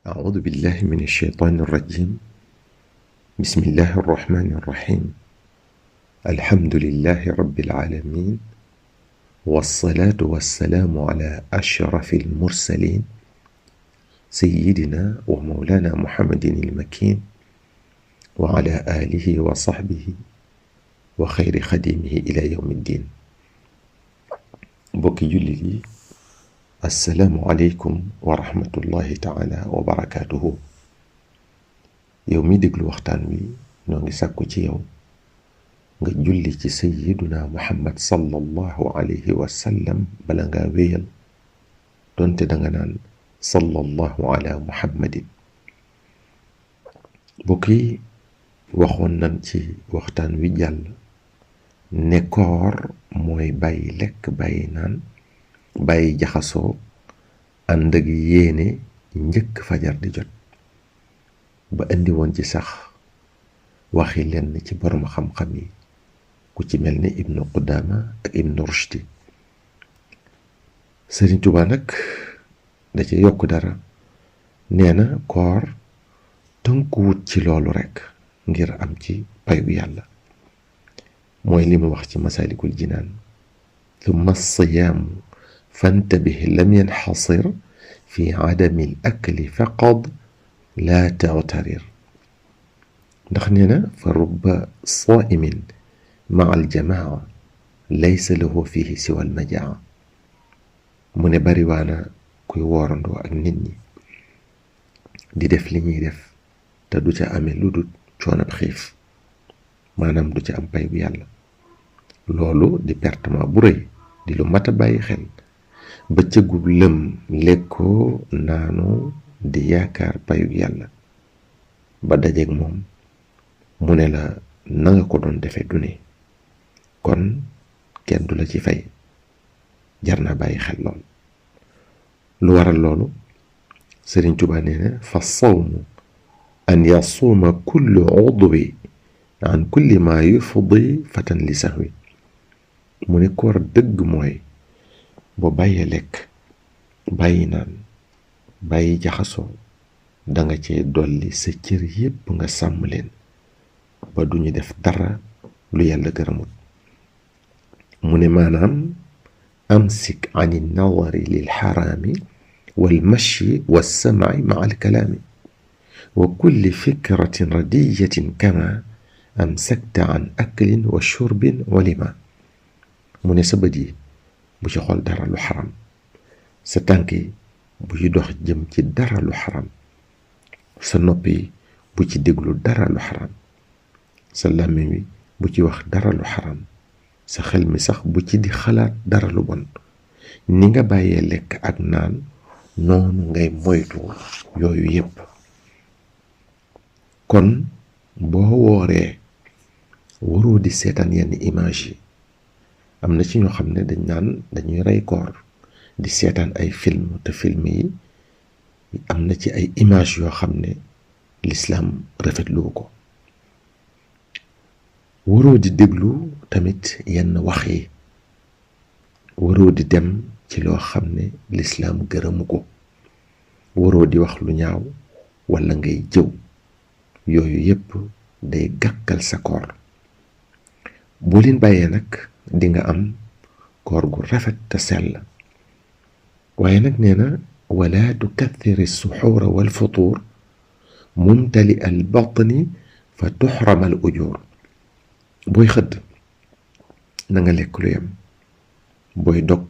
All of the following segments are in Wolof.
أعوذ بالله من الشيطان الرجيم. بسم الله الرحمن الرحيم. الحمد لله رب العالمين، والصلاة والسلام على أشرف المرسلين سيدنا ومولانا محمد المكين وعلى آله وصحبه وخير خديمه إلى يوم الدين. بوكي جلي السلام عليكم ورحمة الله تعالى وبركاته. يومي ديغلو waxtaan wi ñoo ngi sàkku ci yow nga julli ci sayyiduna muhammad sallallahu alayhi wa sallam bala nga wéyal donte danga naan sallallahu ala muhammadin. mbokk yi waxoon nañ ci waxtaan wi jàll ne koor mooy bàyyi lekk bàyyi naan bàyyi jaxasoo ànd ak yéene njëkk fajar di jot, ba indi woon ci sax waxi lenn ci borom xam-xam yi ku ci mel ni ibnu Qudama ak ibnu Rushdi. Sëriñ Tuubaa nag da ci yokk dara, nee na koor tënkuwut ci loolu rekk ngir am ci payu yàlla. mooy li mu wax ci Masaalikul Jinaan: thumma siyaamu fantabih lam yanxasir fi adami al akli faqad laa tagtarir. ndax nee na fa rubba saimin maa aljamaa laysa lahu fihi siwa almajaa. mu ne bariwaana kuy woorandoo ak nit ñi di def li ñuy def te du ca amee lu dul coonab xiif, maanaam du ca am pay bu yàlla. loolu di pertement bu rëy, di lu mat a bàyyi xel. bëccëgu lëm lekkoo naanoo di yaakaar payu yàlla ba dajeeg moom mu ne la na nga ko doon defe du ne, kon kenn du la ci fay. jar naa bàyyi xel lool. lu waral loolu? Sëriñ Tuubaa nee na fa sawmu an yasuuma kullu udwi an kulli ma yufdi fatan li sahwi. mu ne koor dëgg mooy boo bàyyee lekk bàyyi naan bàyyi jaxasoo danga cee dolli sa cër yépp nga sàmm leen ba duñu def dara lu yàlla gërëmut. mu ne maanaam amsik ani nawari lil xaraami wal mashi wassamai maa alkalaami wa kulli fikratin radiyatin kama amsakta an aklin wa shurbin wa lima. mu ne sa bët yi bu ci xool dara lu xaram, sa tànk yi bu ci dox jëm ci dara lu xaram, sa nopp yi bu ci déglu dara lu xaram, sa làmmiñ wi bu ci wax dara lu xaram, sa xel mi sax bu ci di xalaat dara lu bon. ni nga bàyyee lekk ak naan noonu ngay moytu yooyu yépp. kon boo wooree waroo di seetaan yenn image yi. am na ci ñoo xam ne dañ naan dañuy rey koor di seetaan ay film, te film yi am na ci ay image yoo xam ne lislaam rafetlu ko. waroo di déglu tamit yenn wax yi, waroo di dem ci loo xam ne lislaam gërëmu ko, waroo di wax lu ñaaw walla ngay jëw. yooyu yépp day gàkkal sa koor. boo leen bàyyee nag di nga am koor gu rafet te sell. waaye nag nee na wala tukathir as-suxuura wal futuur mumtali al batni fa tuxram al ujur. booy xëdd na nga lekk lu yem, booy dog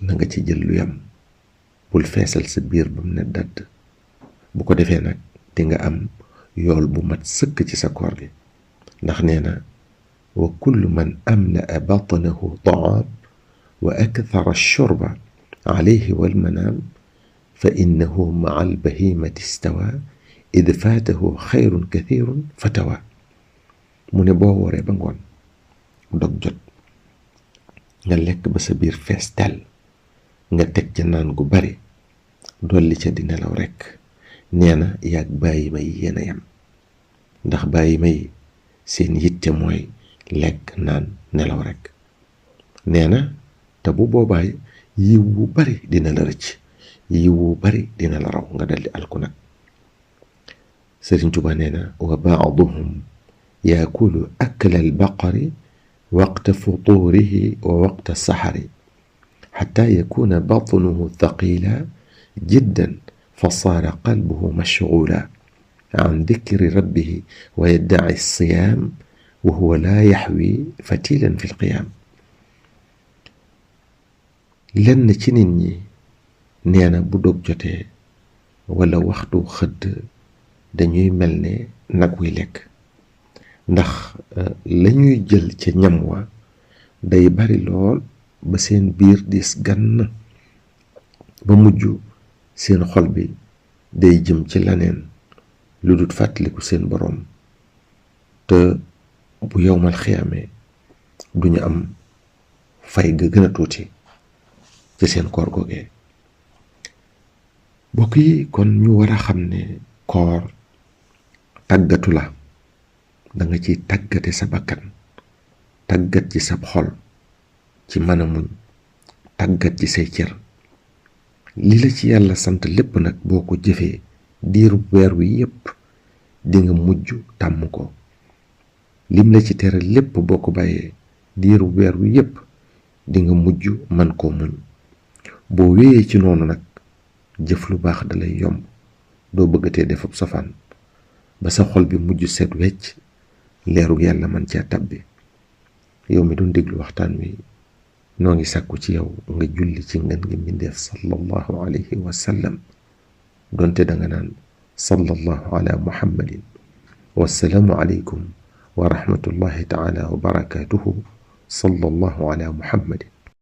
na nga ci jël lu yem. bul feesal sa biir ba mu ne dadd. bu ko defee nag di nga am yool bu mat sëkk ci sa koor gi. ndax nee na wa kullu man amla'a batnahu ta'am wa akthara ash-shurba alayhi wal manaam fa innahu ma'a al-bahimati istawa id faatahu xayrun kathirun fatawa. mu ne boo wooree ba ngoon dog jot nga lekk ba sa biir fees tel, nga teg ca naan gu bari dolli ca di nelaw rekk, nee na yàgg bàyyi ma yi yéen a yem. ndax bàyyi ma yi seen yitte mooy lekk naan nelaw rekk. nee na te bu boobaay yiw wu bari dina la rëcc, yiw wu bari dina la raw nga daldi alku nag. Sëriñ Tuba nee na wa baaduhum yaakulu akla albaqari waqta futuurihi wa waqta saxari xataa yakuna batnuhu thaqila jiddan fa saara qalbuhu mashgula an dikri rabbihi wa yaddaci alsiyaam wa huwa laa yaxwi fatilan fi lqiyaam. lenn ci nit ñi nee na bu dog jotee wala waxtu xëdd dañuy mel ne nag wuy lekk, ndax lañuy jël ca ñam wa day bari lool ba seen biir diis gann, ba mujj seen xol bi day jëm ci laneen lu dul fàttaliku seen boroom, te bu yowmal xiyaamee duñu am fay ga gën a tuuti ci seen koor googee. bokk yi kon ñu war a xam ne koor tàggatu la, danga ciy tàggate sa bakkan, tàggat ci sa xol ci mën a muñ, tàggat ci say cër. li la ci yàlla sant lépp nag boo ko jëfee diiru weer wi yépp dinga mujj tàmm ko. lim la ci tere lépp boo ko bàyyee diiru weer wi yépp dinga mujj man koo muñ. boo wéyee ci noonu nag jëf lu baax dalay yomb, doo bëggatee defub safaan, ba sa xol bi mujj set wecc, leerug yàlla man caa tabbi. yow mi doon déglu waxtaan wi noo ngi sàkku ci yow nga julli ci ngeen ngi mbindeef sallallahu alayhi wa sallam, doonte danga naan sallallahu ala muhammadin. wassalaamu aleykum wa rahmatullahi taala wa barakatuhu. sallallahu ala muhammadin.